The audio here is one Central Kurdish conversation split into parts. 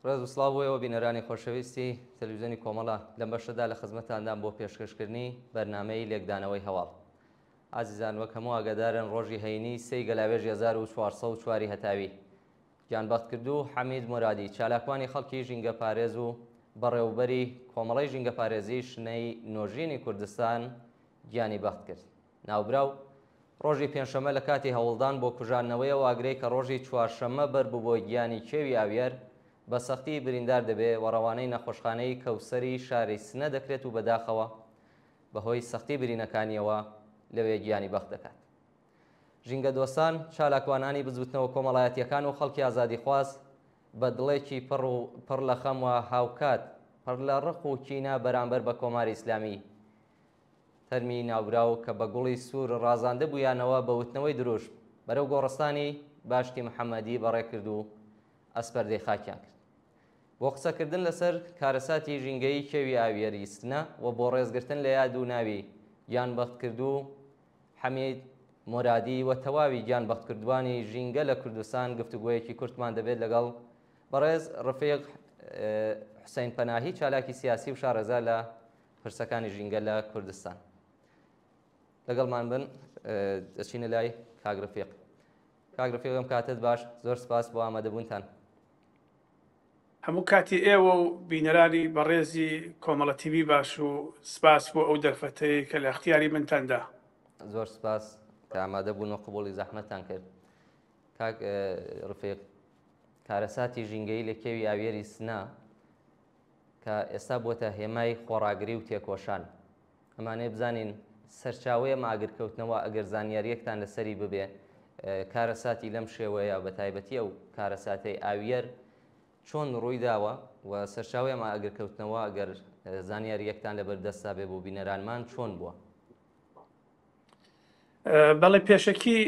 ڕێز و سڵاو بۆ ئێوە بینەرانی خۆشەویستی تەلەڤیزیۆنی کۆمەڵە، لەم بەشەدا لە خزمەتتاندام بۆ پێشکەشکردنی بەرنامەی لێکدانەوەی هەواڵ. ئازیزان وەک هەموو ئاگادارن ڕۆژی هەینی سێی گەلاوێژی 1404 ی هەتاوی گیانبەختکردوو حەمید مورادی چالاکوانی خەڵکی ژینگەپارێز و بەڕێوبەری کۆمەڵەی ژینگەپارێزی شنەی نۆژینی کوردستان گیانی بەخت کرد. ناوبراو ڕۆژی پێنجشەممە لە کاتی هەوڵدان بۆ کوژاندنەوەی ئەو ئاگرەی کە ڕۆژی چوارشەممە بەربووبووە گیانی کێوی ئاویەر، بە سەختی بریندار دەبێ و ڕەوانەی نەخۆشخانەی کەوسەری شاری سنە دەکرێت و بەداخەوە بەهۆی سەختی برینەکانییەوە لەوێ گیانی بەخت دەکات. ژینگەدۆستان، چالاکوانانی بزووتنەوە کۆمەڵایەتییەکان و خەڵکی ئازادیخواز بە دڵێکی پڕ و پڕ لە خەم و هاوکات پڕ لە ڕق و کینە بەرامبەر بە کۆماری ئیسلامی تەرمی ناوبراو کە بە گوڵی سوور ڕازاندبوویانەوە بە وتنەوەی دروشم بەرەو گۆڕستانی باشتی محەممەدی بەڕێکرد و ئەسپەردەی خاکیان کرد. بۆ قسەکردن لەسەر کارەساتی ژینگەیی کێوی ئاویەری سنە و بۆ ڕێزگرتن لە یاد و ناوی گیانبەختکردوو حەمید مۆرادی و تەواوی گیانبەختکردووانی ژینگە لە کوردستان گفتوگۆیەکی کورتمان دەبێت لەگەڵ بەڕێز ڕفیق حوسەین پەناهی چالاکی سیاسی و شارەزا لە پرسەکانی ژینگە لە کوردستان. لەگەڵمان بن دەچینە لای کاک ڕفیق. کاک ڕفیق ئەم کاتت باش، زۆر سپاس بۆ ئامادەبوونتان. هەموو کاتی ئێوە و بینەرانی بەڕێزی کۆمەڵە تیڤی باش و سپاس بۆ ئەو دەرفەتەی کە لە ئەختیاری منتان دا. زۆر سپاس کە ئامادە بوون و قبوڵی زەحمەتتان کرد. کاک ڕفیق، کارەساتی ژینگەیی لە کێوی ئاویەری سنە کە ئێستا بووەتە هێمای خۆڕاگری و تێکۆشان. ئەمانەوێ بزانین سەرچاوەی ئەم ئاگرکەوتنەوە ئەگەر زانیارییەکتان لەسەری ببێ، کارەساتی لەم شێوەیە بە تایبەتی ئەو کارەساتەی ئاویەر چۆن ڕووی داوە و سەرچاوەی ئەم ئاگرکەوتنەوە ئەگەر زانیارییەکتان لەبەر دەستا بێ بۆ بینەرانمان چۆن بووە؟ بەڵێ پێشەکی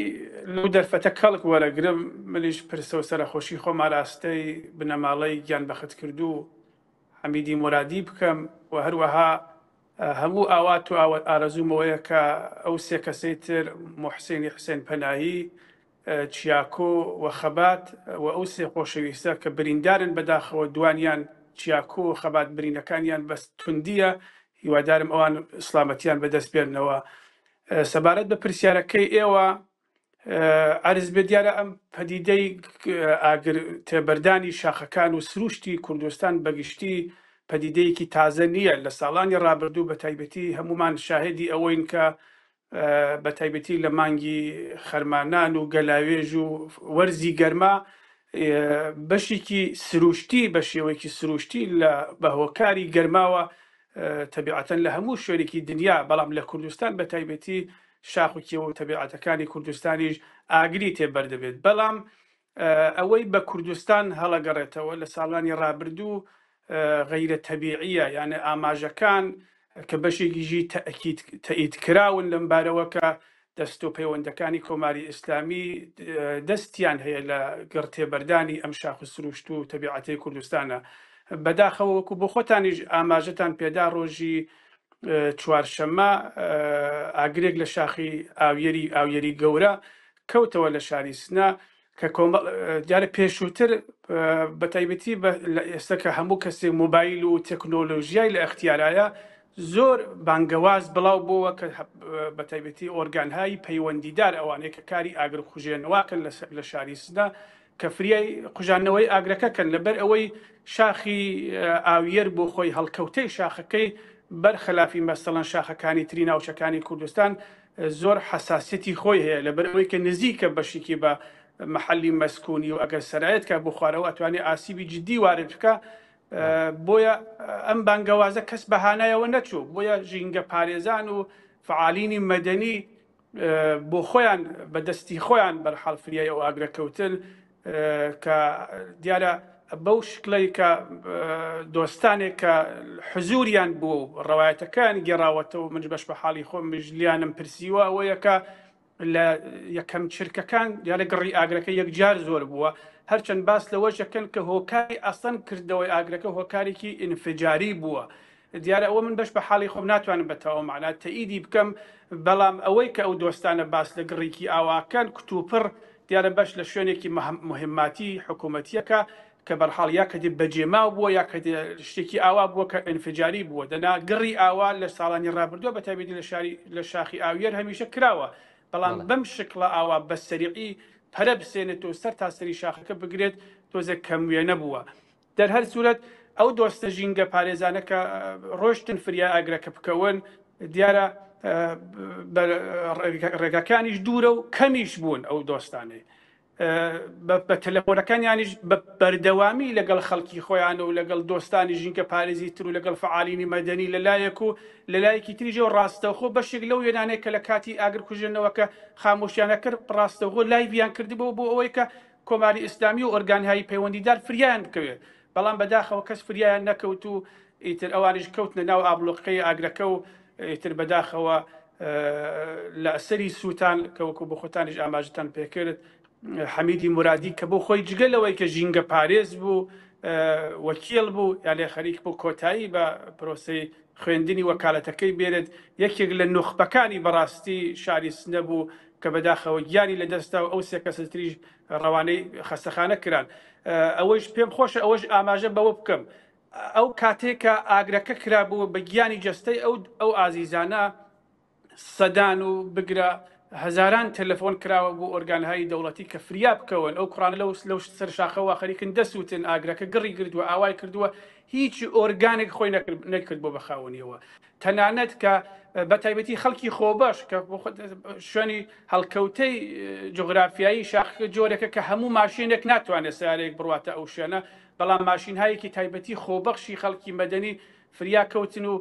لەو دەرفەتە کەڵک وەرەگرم منیش پرسە و سەرەخۆشی خۆم ئاراستەی بنەماڵەی گیانبەختکردوو حەمیدی مۆرادی بکەم و هەروەها هەموو ئاوات و ئارەزووم ئەوەیە کە ئەو سێ کەسەی تر موحسینی حوسێن پەناهی، چیاکۆ و خەبات و ئەو سێ خۆشەویستە کە بریندارن بەداخەوە دوانیان چیاکۆ و خەبات برینەکانیان بەس توندیە هیوادارم ئەوان سڵامەتیان بەدەست بێننەوە. سەبارەت بە پرسیارەکەی ئێوە عەرز بێ دیارە ئەم پەدیدەی ئاگر تێبەردانی شاخەکان و سروشتی کوردستان بەگشتی پەدیدەیەکی تازە نییە لە ساڵانی ڕابردوو بە تایبەتی هەمومان شاهدی ئەوەین کە بە تایبەتی لە مانگی خەرمانان و گەلاوێژ و وەرزی گەرما بەشێکی سروشتی بە شێوەیەکی سروشتی لە بە هۆکاری گەرماوە تەبیعەتەن لە هەموو شوێنێکی دنیا بەڵام لە کوردستان بە تایبەتی شاخ و کێو و تەبیعەتەکانی کوردستانیش ئاگری تێ بەردەبێت بەڵام ئەوەی بە کوردستان هەڵەگەڕێتەوە لە ساڵانی ڕابردوو غەیرە تەبیعیە یانە ئاماژەکان کە بەشێکیشی تەئکید تەئید کراون لەم بارەوە کە دەست و پەیوەندەکانی کۆماری ئیسلامی دەستیان هەیە لە گڕ تێبەردانی ئەم شاخ و سروشت و تەبیعەتەی کوردستانە. بەداخەوە وەکو بۆ خۆتانیش ئاماژەتان پێدا ڕۆژی چوارشەممە ئاگرێک لە شاخی ئاویەری ئاویەری گەورە کەوتەوە لە شاری سنە کە کۆمەڵ دیارە پێشووتر بە تایبەتی لە ئێستا کە هەموو کەسێک مۆبایل و تەکنۆلۆژیای لە ئەختیارایە زۆر بانگەواز بڵاو بۆوە کە بە تایبەتی ئۆرگانهای پەیوەندیدار ئەوانەی کە کاری ئاگرکوژێنەوەکەن لە شاری سنە کە فریای قوژاندنەوەی ئاگرەکە کەن لەبەر ئەوەی شاخی ئاویەر بۆ خۆی هەڵکەوتەی شاخەکەی بەر خەلافی مەسەڵەن شاخەکانی تری ناوچەکانی کوردستان زۆر حەساسیەتی خۆی هەیە لەبەر ئەوەی کە نزیکە بەشێکی بە محەلی مەسکونی و ئەگەر سەرایەت کا بۆ خوارەوە ئەتوانێ ئاسیبی جدی وارد بکا بۆیە ئەم بانگەوازە کەس بەهانایەوە نەچوو بۆیە ژینگە پارێزان و فعالینی مەدەنی بۆ خۆیان بە دەستی خۆیان بەرحاڵ فریای ئەو ئاگرە کەوتن کە دیارە بەو شکلەی کە دۆستانێک کە حزوریان بوو و ڕەوایەتەکان گێڕاوەتەوە منش بەش بە حاڵی خۆم مژلیانم پرسیوە ئەوەیە کە لە یەکەم چرکەکان دیارە گڕی ئاگرەکە یەکجار زۆر بووە هەرچەند باس لەوەش دەکەن کە هۆکاری ئەسڵەن کردەوەی ئاگرەکە هۆکارێکی ئینفجاری بووە دیارە ئەوە من بەش بە حاڵی خۆم ناتوانم بە تەواو مەعنا تەئیدی بکەم، بەڵام ئەوەی کە ئەو دۆستانە باس لە گڕیکی ئاواکەن کتوپڕ دیارە بەش لە شوێنێکی موهیماتی حکوومەتییەکە. کە بەرحاڵ یا کە دێ بەجێماو بووە یا کە دێ شتێکی ئاوا بووە کە ئینفجاری بووە، دەنا گڕی ئاوا لە ساڵانی ڕابردووە بە تایبەتی لە شاری لە شاخی ئاویەر هەمیشە کراوە، بەڵام بەم شکڵە ئاوا بە سەریعی پەرە بسێنێت و سەر تا سەری شاخەکە بگرێت تۆزێک کەم وێنە بووە. دەر هەر سورەت ئەو دۆستە ژینگە پارێزانە کە ڕۆشتن فریای ئاگرەکە بکەون دیارە ڕێگاکانیش دوورە و کەمیش بوون ئەو دۆستانەی بە تەلەفۆنەکانیانیش بە بەردەوامی لەگەڵ خەڵکی خۆیان و لەگەڵ دۆستانی ژینگە پارێزی تر و لەگەڵ فعالینی مەدەنی لە لایەک و لە لایەکی تریشەوە ڕاستەوخۆ بەشێک لەو وێنانەی کە لە کاتی ئاگر کوژێنەوەکە خامۆشیانە کرد ڕاستەوخۆ لایڤیان کردبوو بۆ ئەوەی کە کۆماری ئیسلامی و ئۆرگانهایی پەیوەندیدار فریایان بکەوێت، بەڵام بەداخەوە کەس فریایان نەکەوت و ئیتر ئەوانیش کەوتنە ناو ئابڵوقەی ئاگرەکە و ئیتر بەداخەوە لە ئەسەری سووتان کە وەکو بۆ خۆتانیش ئاماژەتان پێکرد حەمیدی مورادی کە بۆ خۆی جگە لەوەی کە ژینگە پارێز بوو وەکیل بوو یانێ خەریک بوو کۆتایی بە پرۆسەی خوێندنی وەکالەتەکەی بێنێت یەکێک لە نوخبەکانی بەڕاستی شاری سنە بوو کە بەداخەوە گیانی لەدەستدا و ئەو سێ کەسە تریش ڕەوانەی خەستەخانە کران. ئەوەیش پێم خۆشە ئەوەش ئاماژە بەوە بکەم ئەو کاتێک کە ئاگرەکە کرابوو بە گیانی جەستەی ئەو ئەو ئازیزانە سەدان و بگرە هەزاران تەلەفۆن کراوە بۆ ئۆرگانهایی دەوڵەتی کە فریا بکەون ئەو کوڕانە لەو لەو سەر شاخەوە خەریکن دەسووتن ئاگرەکە گڕی گردووە ئاوای کردووە هیچ ئۆرگانێک خۆی نەکرد نەکرد بۆ بەخاوەنیەوە تەنانەت کە بە تایبەتی خەڵکی خۆبەش کە شوێنی هەڵکەوتەی جوگرافیایی شاخەکە جۆرێکە کە هەموو ماشێنێک ناتوانێت سیارەیەک بڕواتە ئەو شوێنە، بەڵام ماشینهایەکی تایبەتی خۆبەخشی خەڵکی مەدەنی فریا کەوتن و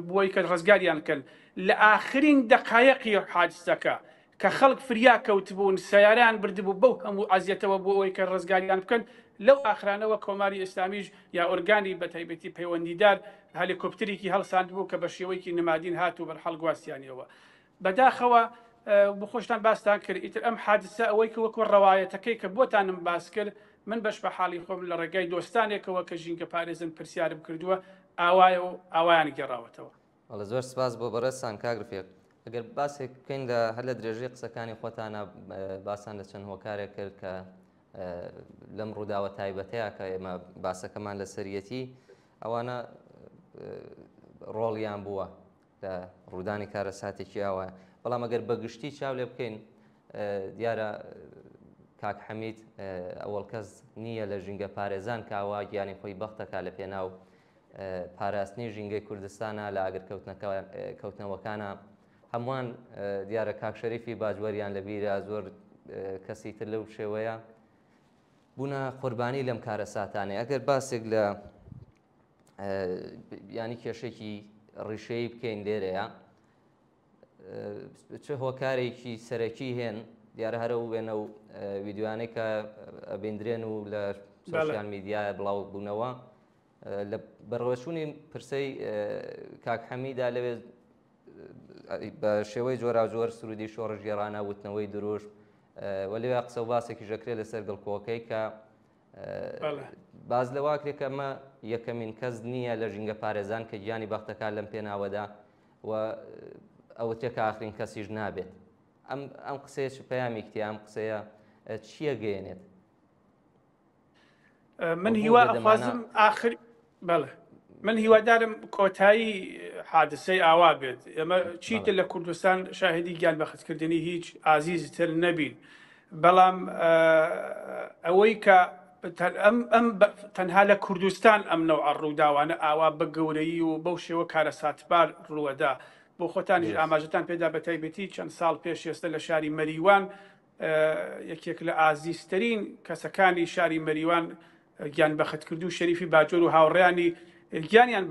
بۆی کە ڕزگاریان کەن لە ئاخرین دەقایەقی حادسەکە کە خەڵک فریا کەوتبوون سەیارەیان بردبوو بەو هەموو ئەزیەتەوە بۆ ئەوەی کە ڕزگاریان بکەن، لەو ئاخرانەوە کۆماری ئیسلامیش یا ئۆرگانی بە تایبەتی پەیوەندیدار هەلیکۆپترێکی هەڵساندبوو کە بە شێوەیەکی نمادین هات و بەرحاڵ گواستیانیەوە. بەداخەوە بۆ خۆشتان باستان کرد ئیتر ئەم حادسە ئەوەی کە وەکو ڕەوایەتەکەی کە بۆتانم باس کرد من بەش بە حاڵی خۆم لە ڕێگای دۆستانێکەوە کە ژینگە پارێزن پرسیارم کردووە ئاوایە و ئاوایان گێڕاوەتەوە. بەڵێ زۆر سپاس بۆ بەڕێزتان کاک رفیق. ئەگەر باسێک بکەین لە هەر لە درێژەی قسەکانی خۆتانە باسان لە چەند هۆکارێک کرد کە لەم ڕووداوە تایبەتەیە کە ئێمە باسەکەمان لەسەریەتی ئەوانە ڕۆڵیان بووە لە ڕوودانی کارەساتێکی ئاوا بەڵام ئەگەر بەگشتی چاو لێ بکەین دیارە کاک حەمید ئەوەڵ کەس نییە لە ژینگە پارێزان کاوا گیانی خۆی بەختەکە لە پێناو پاراستنی ژینگەی کوردستانە لە ئاگر کەوتنەوەکانە هەمووان دیارە کاک شەریفی باجوەریان لەبیرە زۆر کەسی تر لەو شێوەیە بوونە قوربانی لەم کارەساتانەی ئەگەر باسێک لە ینی کێشێکی ڕیشەیی بکەین لێرەیە چ هۆکارێکی سەرەکی هێن دیارە هەرە و وێنە و ویددیوانەی کە ئەبیندرێن و لە سۆشیال میدیا بڵاو بوونەوە لە بەڕێوەچوونی پرسەی کاک حەمیدا لەوێ بە شێوەی جۆراوجۆر سرودی شۆڕشگێڕانە وتنەوەی دروشم و لەوێ قسە و باسێکیش دەکرێت لەسەر گڵکۆکەی کە باز لەواکرێت کە ئەمە یەکەمین کەس نییە لە ژینگە پارێزان کە گیانی بەختەکان لەم پێناوەدا و ئەوترێ کە ئاخرین کەسیش نابێت ئەم ئەم قسەیە چ پەیامێک تیا ئەم قسەیە چییە گەیەنێت من هیوا ئەخوازم ئاخر بەڵێ من هیوادارم کۆتایی حادسەی ئاوا بێت ئێمە چیتر لە کوردستان شاهدی گیان بەختکردنی هیچ ئازیزی تر نەبین بەڵام ئەوەی کە ئەم ئەم تەنها لە کوردستان ئەم نەوعە ڕووداوانە ئاوا بە گەورەیی و بەو شێوە کارەساتبار ڕووەدا بۆ خۆتانیش ئاماژەتان پێدا بە تایبەتی چەند ساڵ پێش ئێستا لە شاری مەریوان یەکێک لە ئازیزترین کەسەکانی شاری مەریوان گیانبەختکردوو شەریفی باجۆر و هاوڕێیانی گیانیان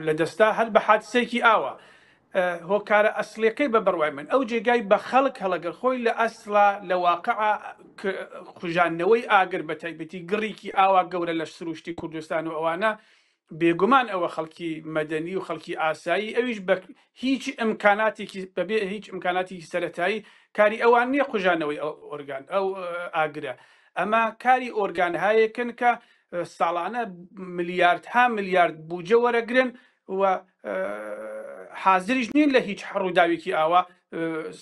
لەدەستدا هەر بە حادسەیەکی ئاوا. هۆکارە ئەسڵیەکەی بە بڕوای من ئەو جێگای بە خەڵک هەڵەگەر خۆی لە ئەسڵا لە واقعا کوژاندنەوەی ئاگر بە تایبەتی گڕیکی ئاوا گەورە لە سروشتی کوردستان و ئەوانە بێگومان ئەوە خەڵکی مەدەنی و خەڵکی ئاسایی ئەویش بە هیچ ئیمکاناتێکی بەبێ هیچ ئیمکاناتێکی سەرەتایی کاری ئەوان نییە کوژانەوەی ئەو ئۆرگان ئەو ئاگرە ئەمە کاری ئۆرگانهایەکن کە ساڵانە ملیاردها ملیارد بوجە وەرەگرن و حازریش نین لە هیچ ڕووداوێکی ئاوا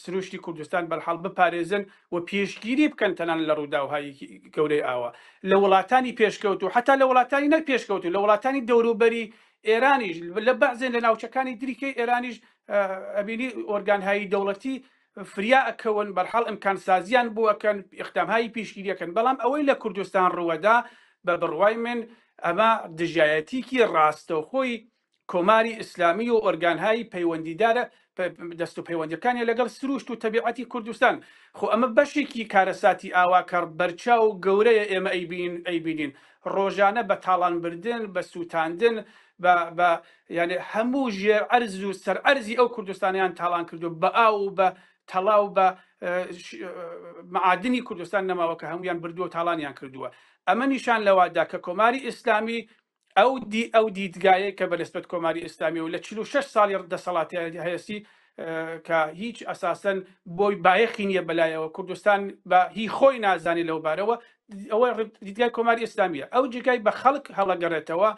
سروشتی کوردستان بەرحاڵ بپارێزن و پێشگیری بکەن تەنانەت لە ڕووداوهای گەورەی ئاوا لە وڵاتانی پێشکەوتوو، حەتا لە وڵاتانی نەک پێشکەوتوو، لە وڵاتانی دەوروبەری ئێرانیش، لە بەعزێ لە ناوچەکانی دریکەی ئێرانیش ئەبینی ئۆرگانهایی دەوڵەتی فریا ئەکەون، بەرحاڵ ئیمکانسازیان بۆ ئەکەن، ئیقدامهایی پیشگیری ئەکەن، بەڵام ئەوەی لە کوردستان ڕووەدا بە بڕوای من ئەمە دژایەتیکی ڕاستەوخۆی کۆماری ئیسلامی و ئۆرگانهایی پەیوەندیدارە دەست و پەیوەندیەکانیە لەگەڵ سروشت و تەبیعەتی کوردستان. خۆ ئەمە بەشێکی کارەساتی ئاوا کە بەرچاو و گەورەیە ئێمە ئەیبینین ئەیبینین ڕۆژانە بە تاڵان بردن بە سووتاندن بە بە یانێ هەموو ژێر عەرز و سەر عەرزی ئەو کوردستانیان تاڵان کردو بە ئاو و بە تەڵا و بە معادنی کوردستان نەماوە کە هەمویان بردووە و تاڵانیان کردووە. ئەمە نیشان لەوەدا کە کۆماری ئیسلامی ئەو دی ئەو دیدگایەی کە بە نسبەت کۆماری ئیسلامیەوە لە 46 ساڵی دەسەڵاتی هەیەسی کە هیچ ئەساسەن بۆی بایەخی نییە بەلایەوە کوردستان بە هی خۆی نازانێت لەو بارەوە ئەوە دیدگای کۆماری ئیسلامیە ئەو جێگای بە خەڵک هەڵەگەڕێتەوە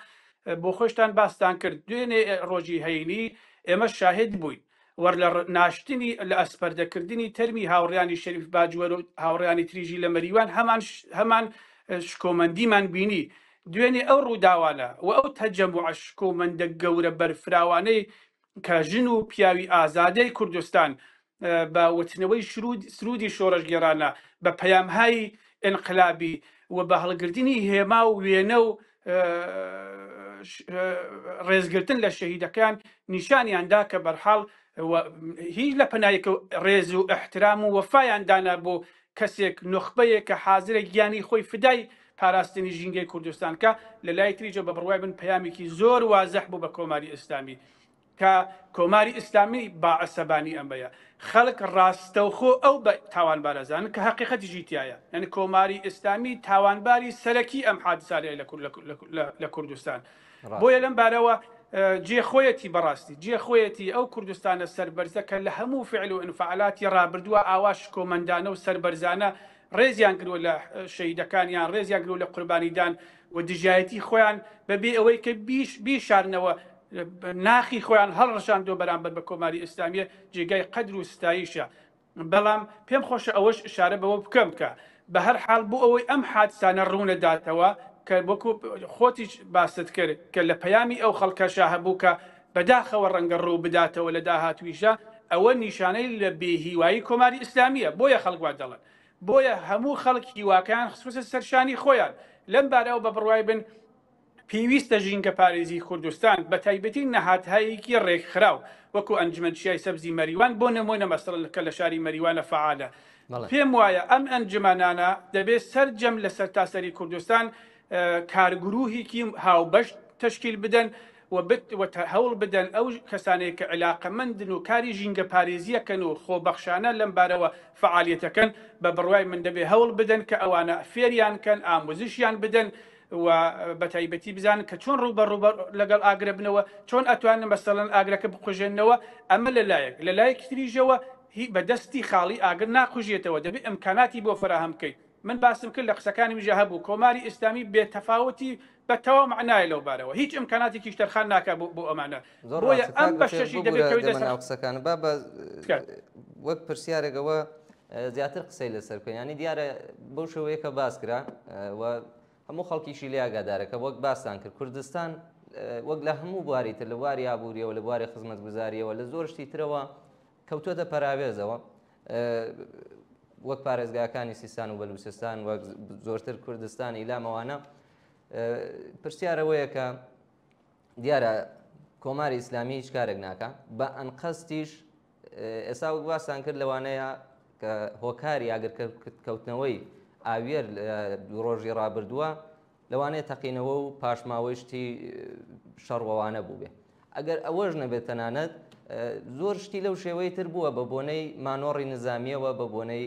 بۆ خۆشتان باستان کرد دوێنێ ڕۆژی هەینی ئێمە شاهد بووین وەر لە ناشتنی لە ئەسپەردەکردنی تەرمی هاوڕیانی شەریف باجوەر و هاوڕیانی تریژی لە مەریوان هەمان هەمان شکۆمەندیمان بینی دوێنێ ئەو ڕووداوانە و ئەو تەجەموعە شکۆمەندە گەورە بەرفراوانەی کە ژن و پیاوی ئازادەی کوردستان بە وتنەوەی سروودی شۆڕشگێڕانە، بە پەیامهای ئینقلابی و بە هەڵگرتنی هێما و وێنە و ڕێزگرتن لە شەهیدەکان نیشانیان دا کە بەرحاڵ هیچ لە پەنایەک ڕێز و ئیحترام و وەفایان دانا بۆ کەسێک نوخبەیەک کە حازرە گیانی خۆی فدای پاراستنی ژینگەی کوردستان کا، لە لای تریجەوە بە بڕوای من پەیامێکی زۆر وازح بوو بە کۆماری ئیسلامی کە کۆماری ئیسلامی با عەسەبانی ئەمەیە خەڵک ڕاستەوخۆ ئەو بە تاوانبار ئەزانن کە هەقیقەتیشی تیایە یعنی کۆماری ئیسلامی تاوانباری سەرەکی ئەم حادسانەیە لە کوردستان بۆیە لەم بارەوە جێ خۆیەتی بەڕاستی جێ خۆیەتی ئەو کوردستانە سەربەرزە کە لە هەموو فعل و ئینفعالاتی ڕابردووە ئاوا شکۆمەندانە و سەربەرزانە ڕێزیان گرتووە لە شەهیدەکانیان ڕێزیان گرتووە لە قوربانیدان و دژایەتی خۆیان بەبێ ئەوەی کە بیش بیشارنەوە ناخی خۆیان هەڵڕشاندووە بەرامبەر بە کۆماری ئیسلامیە جێگای قەدر و ستایشە بەڵام پێم خۆشە ئەوەش ئشارە بەوە بکەم کە بە هەر حاڵ بۆ ئەوەی ئەم حادسانە ڕوونەداتەوە کە وەکو خۆتیش باست کرد کە لە پەیامی ئەو خەڵکەشا هەبوو کە بەداخەوە ڕەنگە ڕوو بداتەوە لە داهاتوویشا ئەوە نیشانەی لە بێهیوایی کۆماری ئیسلامییە بۆیە خەڵک وا دەڵێن بۆیە هەموو خەڵک هیواکەیان خستووەتە سەر شانی خۆیان لەم بارەوە بە بڕوای من پێویستە ژینگەپارێزی کوردستان بە تایبەتی نەهادهایەکی ڕێکخراو وەکو ئەنجومەن چیای سەبزی مەریوان بۆ نموونە مەسەڵەن کە لە شاری مەریوانە فەعالە پێم وایە ئەم ئەنجومەنانە دەبێت سەرجەم لە سەرتاسەری کوردستان کارگروهێکی هاوبەش تەشکیل بدەن و هەوڵ بدەن ئەو کەسانەی کە عیلاقەمەندن و کاری ژینگەپارێزییەکەن و خۆبەخشانە لەم بارەوە فەعالیەتەکەن بە بڕوای من دەبێ هەوڵ بدەن کە ئەوانە فێریان کەن ئاموزشیان بدەن و بەتایبەتی بزانن کە چۆن ڕووبەڕوو لەگەڵ ئاگرە بنەوە، چۆن ئەتوانن مەسەڵەن ئاگرەکە بکوژێننەوە، ئەمە لە لایەک، لە لایەکی تریشەوە هی بە دەستی خاڵی ئاگر ناکوژێتەوە، دەبێ ئیمکاناتی بۆ فەراهەم بکەیت. من باسم کرد لە قسەکانمیشا هەبوو، کۆماری ئیسلامی بێ تەفاوتی بە تەواو مەعنایە لەو بارەوە، هیچ ئیمکاناتێکیش تەرخان ناکا بۆ بۆ ئەمانە، زۆر بۆیە ڕاستە ئەم کاک بەشێر بەشەشی دەبێ ببورە بکەوێتە دێمە سەر ناو قسەکانت با بە تکایە. وەک پرسیارێک ئەوە زیاتر قسەی لەسەر بکەین ینی دیارە بەو شێوەیە کە باس کرا و هەموو خەڵکیشی لێ ئاگادارە کە وەک باستان کرد کوردستان وەک لە هەموو بواری تر لە بواری ئابووریەوە لە بواری خزمەتگوزاریەوە لە زۆر شتی ترەوە کەوتوەتە پەراوێزەوە وەک پارێزگاکانی سیستان و بەلوچستان وەک زۆرتر کوردستان ئیلامەوانە پرسیارەوەیە کە دیارە کۆماری ئیسلامی هیچ کارێک ناکە بە ئەنقەستیش ئێستا وەک باستان کرد لەوانەیە کە هۆکاری ئاگرکەوتنەوەی ئاویەر لە ڕۆژی ڕابردووە لەوانەیە تەقینەوە و پاشماوەی شتی شەڕوەوانە بووبێ ئەگەر ئەوەش نەبێت تەنانەت زۆر شتی لەو شێوەی تر بووە بە بۆنەی مانۆڕی نزامیەوە بە بۆنەی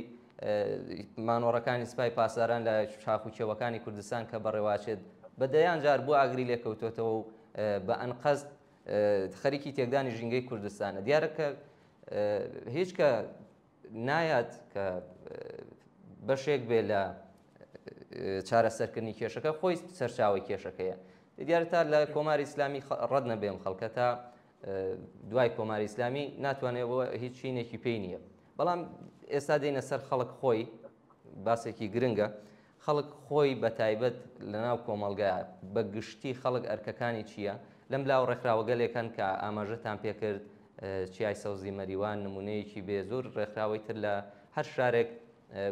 مانۆڕەکانی سپای پاسداران لە شاخ و کێوەکانی کوردستان کە بەڕێواچێت بە دەیان جار بۆ ئاگری لێکەوتۆتەوە و بە ئەنقەست خەریکی تێکدانی ژینگەی کوردستانە دیارە کە هیچ کە نایات کە بەشێک بێ لە چارەسەرکردنی کێشەکە خۆی سەرچاوی کێشەکەیە دیارە تا لە کۆماری ئیسلامی ڕەت نەبێم خەڵکە تا دوای کۆماری ئیسلامی ناتوانێت بۆ هیچ چینێکی پێی نییە بەڵام ئێستا دێنە سەر خەڵک خۆی باسێکی گرنگە خەڵک خۆی بە تایبەت لەناو کۆمەڵگا بە گشتی خەڵک ئەرکەکانی چییە؟ لەم لاوە ڕێکخراوەگەلێک هەن کە ئاماژەتان پێکرد، چیای سەوزی مەریوان نموونەیەکی بێ، زۆر ڕێکخراوەی تر لە هەر شارێک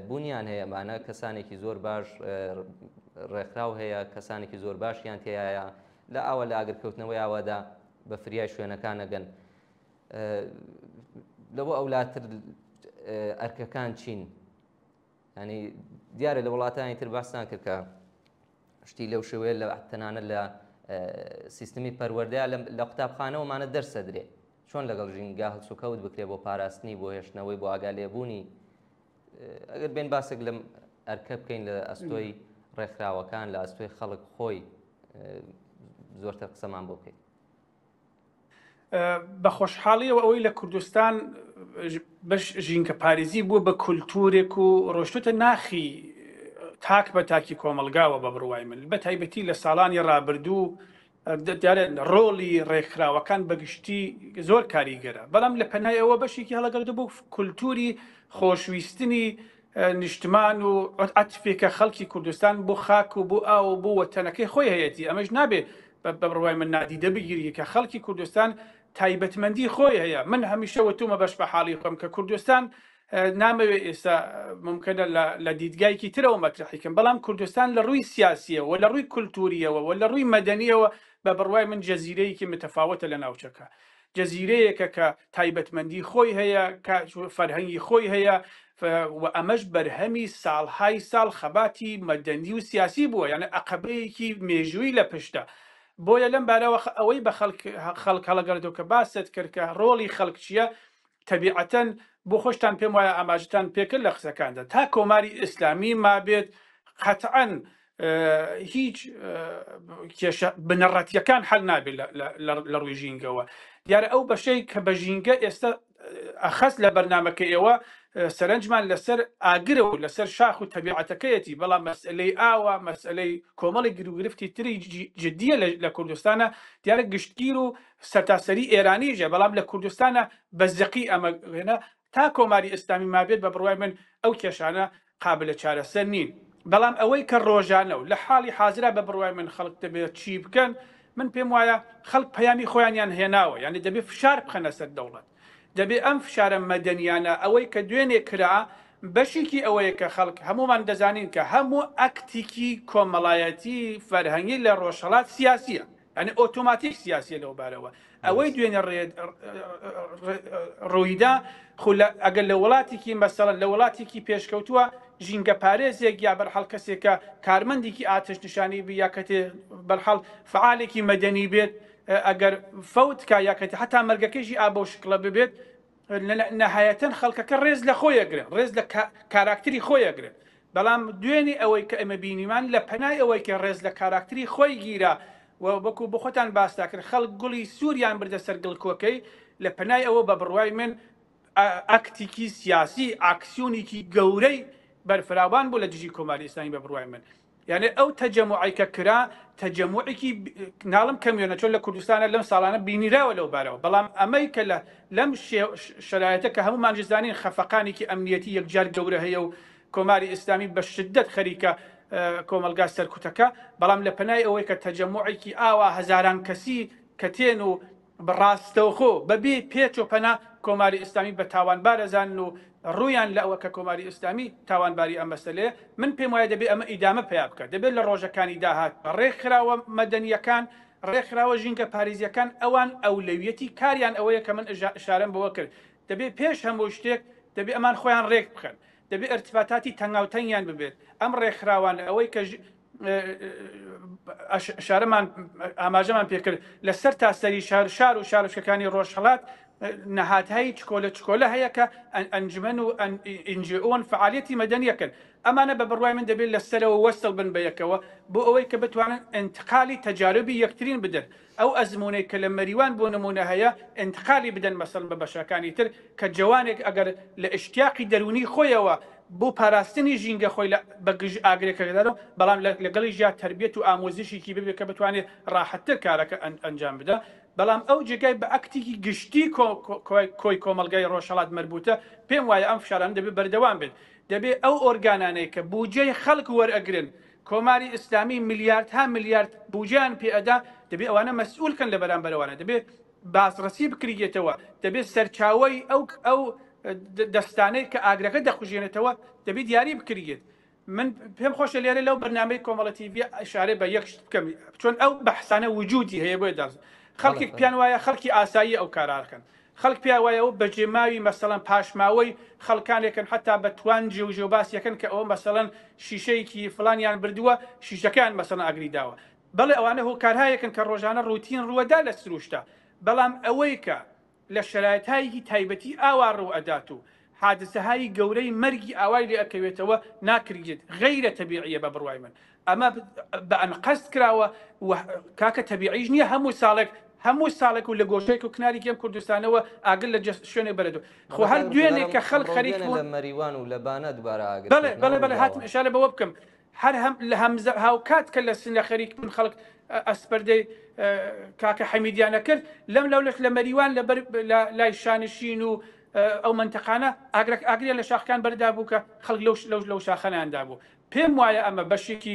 بوونیان هەیە، ئەمانە کەسانێکی زۆر باش ڕێکخراو هەیە، کەسانێکی زۆر باشیان تێیایە، لە ئاوا لە ئاگرکەوتنەوەی ئاوادا بە فریای شوێنەکان ئەگەن. لەوە ئەولاتر ئەرکەکان چین؟ ینی دیارە لە وڵاتانی تر باستان کرد کە شتی لەو شێوەیە لە تەنانەت لە سیستمی پەروەردەیە لە قوتابخانەوەمانە دەرسە درێ چۆن لەگەڵ ژینگە هەڵسوکەوت بکرێ بۆ پاراستنی بۆ هێشتنەوەی بۆ ئاگا لێبوونی ئەگەر بێن باسێک لەم ئەرکە بکەین لە ئەستۆی ڕێکخراوەکان لە ئەستۆی خەڵک خۆی زۆرتر قسەمان بۆ بکەیت. بە خۆشحاڵیەوە ئەوەی لە کوردستان بەش ژینگە پارێزی بووە بە کولتوورێک و ڕۆشتوتە ناخی تاک بە تاکی کۆمەلگاوە بە بڕوای من بە تایبەتی لە ساڵانی ڕابردوو دیارە ڕۆڵی ڕێکخراوەکان بەگشتی زۆر کاریگەرە بەڵام لە پەنای ئەوە بەشێکی هەڵەگەردە بۆ کولتوری خۆشویستنی نیشتمان و عەتفێکە خەڵکی کوردستان بۆ خاک و بۆ ئاو و بۆ وەتەنەکەی خۆی هەیەتی ئەمەش نابێ بە بڕوای من نادیدە بگیری کە خەڵکی کوردستان تایبەتمەندی خۆی هەیە من هەمیشە وتومە بەش بە حاڵی خۆم کە کوردستان نامەوێ ئێستا ممکنە لە دیدگایکی ترەوە مەترحی کەم بەڵام کوردستان لە ڕووی سیاسیەوە لە ڕووی کولتوریەوە و لە ڕووی مەدەنیەوە بە بڕوای من جەزیرەیەکی متەفاوتە لە ناوچەکە جەزیرەیەکە کە تایبەتمەندی خۆی هەیە، کە فەرهەنگی خۆی هەیە و ئەمەش بەرهەمی ساڵهای ساڵ خەباتی مەدەنی و سیاسی بووە، یانە ئەقەبەیەکی مێژووی لە پشتە. بۆیە لەم بارەوە ئەوەی بە خەڵک خەڵک هەڵەگەڕێتەوە کە باست کرد کە ڕۆڵی خەڵک چییە، تەبیعەتەن بۆ خۆشتان پێم وایە ئاماژەتان پێکرد لە قسەکاندا تا کۆماری ئیسلامی مابێت قەتعەن هیچ کێشە بنەڕەتیەکان حل نابێت لە ڕووی ژینگەوە دیارە ئەو بەشەی کە بە ژینگە ئێستا ئەخەست لە بەرنمەکە ئێوە سەرنجمان لەسەر ئاگرە و لەسەر شاخ و تەبیعەتەکەیەتی بەڵام مەسئلەی ئاوە مەسئلەی کۆمەڵی گروگرفتی تری جدیە لە کوردستانە دیارە گشتگیر و سەرتاسەری ئێرانیژە بەڵام لە کوردستانە بە زەقی ئەمە تا کۆماری ئیسلامی مابێت بە بڕوای من ئەو کێشانە قابلە چارەسەر نین بەڵام ئەوەی کە ڕۆژانە و لە حاڵی حازرا بە بڕوای من خەڵک دەبێت چی بکەن من پێم وایە خەڵک پەیامی خۆیانیان هێناوە یعنی دەبێت فشار بخەنە سەر دەوڵەت دەبێ ئەم فشارە مەدەنیانە ئەوەی کە دوێنێ کرا بەشێکی ئەوەیە کە خەڵک هەمومان دەزانین کە هەموو ئەکتێکی کۆمەڵایەتی فەرهەنگی لە ڕۆژهەڵات سیاسیە یعنی ئۆتۆماتیک سیاسیە لەو بارەوە ئەوەی دوێنێ ڕوویدا خو ئەگەر لە وڵاتێکی مەسەڵەن لە وڵاتێکی پێشکەوتووە ژینگە پارێزێک یا بەرحاڵ کەسێکە کارمەندێکی ئاتش نیشانی بی یا کەتێ بەرحاڵ فعالێکی مەدەنی بێت ئەگەر فەوت کا یا کەتێ حتا مەرگەکەیشی ئا بەو شکڵە ببێت نەهایەتەن خەڵکەکە ڕێز لە خۆی ئەگرن ڕێز لە کاراکتری خۆی ئەگرن بەڵام دوێنێ ئەوەی کە ئێمە بینیمان لە پەنای ئەوەی کە ڕێز لە کاراکتری خۆی گیرا و وەکو بۆ خۆتان باستا کرد خەڵک گوڵی سووریان بردە سەر گڵکۆکەی لە پەنای ئەوە بە بڕوای من ئەکتیکی سیاسی ئاکسیۆنێکی گەورەی بەرفراوان بوو لە دژی کۆماری ئیسلامی بە بڕوای من یانێ ئەو تەجەموعەی کە کرا تەجەموعێکی ناڵم کەمیۆنە چۆن لە کوردستانە لەم ساڵانە بینیراوە لەو بارەوە بەڵام ئەمەی کە لە لەم شەرایەتە کە هەمومان جزانین خەفەقانێکی ئەمنیەتی یەکجار گەورە هەیە و کۆماری ئیسلامی بە شدت خەریکە کۆمەلگا سەرکوتەکە بەڵام لە پەنای ئەوەی کە تەجەموعێکی ئاوا هەزاران کەسی کە تێن و ڕاستەوخۆ بەبێ پێچ و پەنا کۆماری ئیسلامی بە تاوانبار ئەزانن و ڕوویان لە ئەوە کە کۆماری ئیسلامی تاوانباری ئەم مەسەلەیە، من پێم وایە دەبێ ئەمە ئیدامە پەیا بکات، دەبێ لە ڕۆژەکانی داهاتوو ڕێکخراوە مەدەنییەکان، ڕێکخراوە ژینگە پاریزییەکان ئەوان ئەولەویەتی کاریان ئەوەیە کە من ئیشارەم بەوە کرد، دەبێ پێش هەموو شتێک دەبێ ئەمان خۆیان ڕێک بخەن، دەبێ ئیرتباتاتی تەنگاوتەنگیان ببێت، ئەم ڕێکخراوانە ئەوەی کە شارەمان ئاماژەمان پێکرد لە سەر تا سەری شار شار و شارۆچکەکانی ڕۆژهەڵات نەهاتهایی چکۆلە چکۆلە هەیە کە ئەنجومەن و ئینجئۆن فعالیەتی مەدەنیەکەن ئەمانە بە بڕوای من دەبێت لە سەرەوە وەسڵ بن بە یەکەوە بۆ ئەوەی کە بتوانن ئینتقالی تەجاربی یەکترین بدەن ئەو ئەزموونەی کە لە مەریوان بۆ نموونە هەیە ئینتقالی بدەن مەسەڵەن بە بەشەکانی تر کە جەوانێک ئەگەر لە ئیشتیاقی دەروونی خۆیەوە بۆ پاراستنی ژینگە خۆی لە بە گژ ئاگرەکەداو بەڵام لەگەڵیشیا تەربیەت و ئامۆزشیکی ببێت کە بتوانێت ڕاحەتتر کارەکە ئەنجام بدا. بەڵام ئەو جێگای بە ئەکتێکی گشتی کۆی کۆمەڵگای ڕۆژهەڵات مەربوتە، پێم وایە ئەم فشارانە دەبێ بەردەوام بێت. دەبێ ئەو ئۆرگانانەی کە بوجەی خەڵک وەرئەگرن، کۆماری ئیسلامی ملیاردها ملیارد بوجەیان پێ ئەدا، دەبێ ئەوانە مەسئول کەن لە بەرامبەر ئەوانە، دەبێ بازڕەسی بکریێتەوە، دەبێ سەرچاوەی ئەو ئەو دەستانەی کە ئاگرەکە دەکوژێنێتەوە دەبێ دیاری بکریێت. من پێم خۆشە لێرە لەو بەرنامەی کۆمەڵە تیڤی ئیشارە بە یەک شت بکەم، چۆن ئەو بەحسانە وجودی هەیە بۆیە داز خەڵکێک پیان وایە خەڵکی ئاسایی ئەو کارارکەن، خەڵک پیا وایە ئەو بەجێماوی مەسەڵەن پاشماوەی خەڵکانێکن، حتا بە توانج و ژێوباسیەکەن کە ئەوە مەسەڵەن شیشەیەکی فلانیان بردووە، شیشەکەیان مەسەڵەن ئاگری داوە. بەڵێ ئەوانە هۆکارهایەکن کە ڕۆژانە ڕوتین ڕووەدا لە سروشتا، بەڵام ئەوەی کە لە شەرایتهایەکی تایبەتی ئاوا ڕوو ئەدات و حادسەهایی گەورەی مەرگی ئاوای لێ ئەکەوێتەوە ناکریێت، غەیرە تەبیعیە بە بڕوای من ئەمە بە ئەنقەست کراوە و کاکە تەبیعیش نییە هەموو ساڵێک هەموو ساڵێک و لە گۆشەیەک و کنارێکی ئەم کوردستانەوە ئاگر لە شوێنێک بەرێتەوە. خۆ هەر دوێنێ کە خەڵک خەریک بوون لە مەریوان و لە بانە دووبارە ئاگر بەڵێ بەڵێ بەڵێ هاتم ئیشارە بەوە بکەم هەر هەم لە هەمزە هاوکات کە لە سنە خەریک بوون خەڵک ئەسپەردەی کاکە حەمیدیان ئەکرد، لەم لەولەش لە مەریوان لەبەر لای شانشین و ئەو مەنتەقانە ئاگرەک ئاگریان لە شاخەکان بەردابوو کە خەڵک لەو لەو لەو شاخەنیان دابوو. پێم وایە ئەمە بەشێکی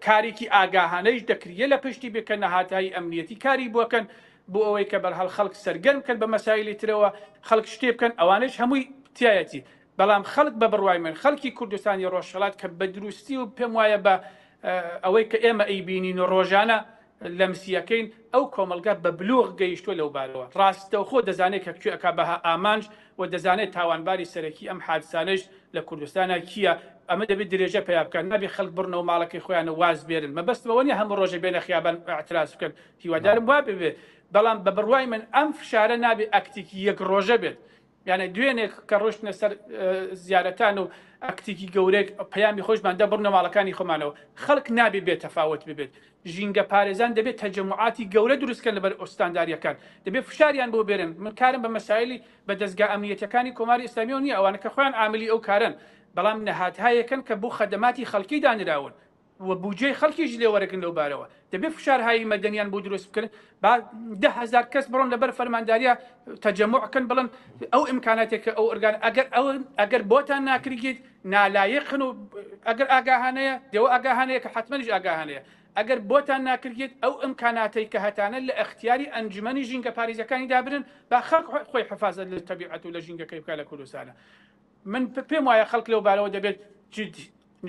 کارێکی ئاگاهانەیش دەکریە لە پشتی بێ کە نەهاتایی ئەمنیەتی کاری بۆکەن بۆ ئەوەی کە بەرهەڵ خەڵک سەرگەرم کەن بە مەسایلی ترەوە، خەڵک شتێ بکەن ئەوانەیش هەمووی تیایەتی. بەڵام خەڵک بە بڕوای من خەڵکی کوردستانی ڕۆژهەڵات کە بە دروستی و پێم وایە بە ئەوەی کە ئێمە ئەیبینین و ڕۆژانە لەمسیەکەین ئەو کۆمەڵگا بە بلوغ گەیشتووە لەو بارەوە ڕاستەوخۆ دەزانێت کە کوێ ئەکا بە ئامانج و دەزانێت تاوانباری سەرەکی ئەم حادسانەیش لە کوردستانا کییە. ئەمە دەبێت درێژە پەیا بکات، نابێت خەڵک بڕنەوە ماڵەکەی خۆیان و واز بێنن. مەبەستم ئەوە نییە هەموو ڕۆژێک بێنە خیابان ئیعتراز بکەن، هیوادارم وا ببێت، بەڵام بە بڕوای من ئەم فشارە نابێت ئەکتێکی یەک ڕۆژە بێت. یانێ دوێنێ کە ڕۆشتنە سەر زیارەتان و ئەکتێکی گەورەیەک پەیامی خۆشمان دا بڕنە ماڵەکانی خۆمانەوە. خەڵک نابێ بێ تەفاوەت ببێت. ژینگە پارێزان دەبێت تەجەموعاتی گەورە دروست کەن لەبەر ئوستانداریەکان. دەبێت فشاریان بۆ بێرن. من کارم بە مەسایلی بە دەزگا ئەمنیەتیەکانی کۆماری ئیسلامیەوە نیە، ئەوانە کە خۆیان عاملی ئەو کارەن، بەڵام نەهادهایەکن کە بۆ خەدەماتی خەڵکی دانراون. و بوجەی خەڵکیش لێ وەرەگرن لەو بارەوە دەبێ فشارهایی مەدەنیان بۆ دروست بکەن با 10,000 کەس بڕۆن لەبەر فەرمانداریە تەجەموع کەن بڵن ئەو ئیمکاناتێک کە ئەو ئۆرگان ئەگەر ئەو ئەگەر بۆتان ناکریگیت نالایقن و ئەگەر ئاگاهانەیە دێوە ئاگاهانەیە کە حتممەش ئاگاهانەیە ئەگەر بۆتان ناکرگێت ئەو ئیمکاناتەی کە هەتانە لە ئەختیاری ئەنجومەنی ژینگە پاریزەکانی دابرن با خەڵک خۆی حفازەت لە تەبیعەت و لە ژینگەکەی بکا لە کوردستانە من پێم وایە خەڵک لەو بارەوە دەبێت جدی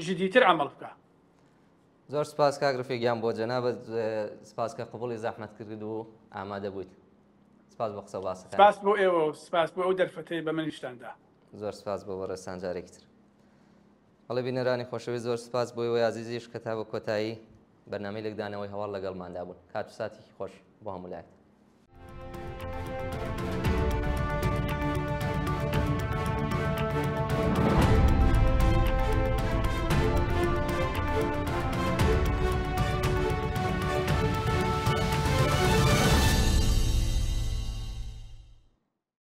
جدیتر عەمەڵ بکا. زۆر سپاس کاک رفیق گیان بۆ جەنابت سپاس کە قبوڵی زەحمەت کرد و ئامادە بوویت سپاس بۆ قسە و باسەکانت. سپاس بۆ ئێوە و سپاس بۆ ئەو دەرفەتەی بە منیشتان دا. زۆر سپاس بۆ بەڕێزتان جارێکی تر. بەڵێ بینەرانی خۆشەویست زۆر سپاس بۆ ئێوەی ئازیزیش کە تا بە کۆتایی بەرنامەی لێکدانەوەی هەواڵ لەگەڵماندا بوون. کات و ساتێکی خۆش بۆ هەموو لایەک.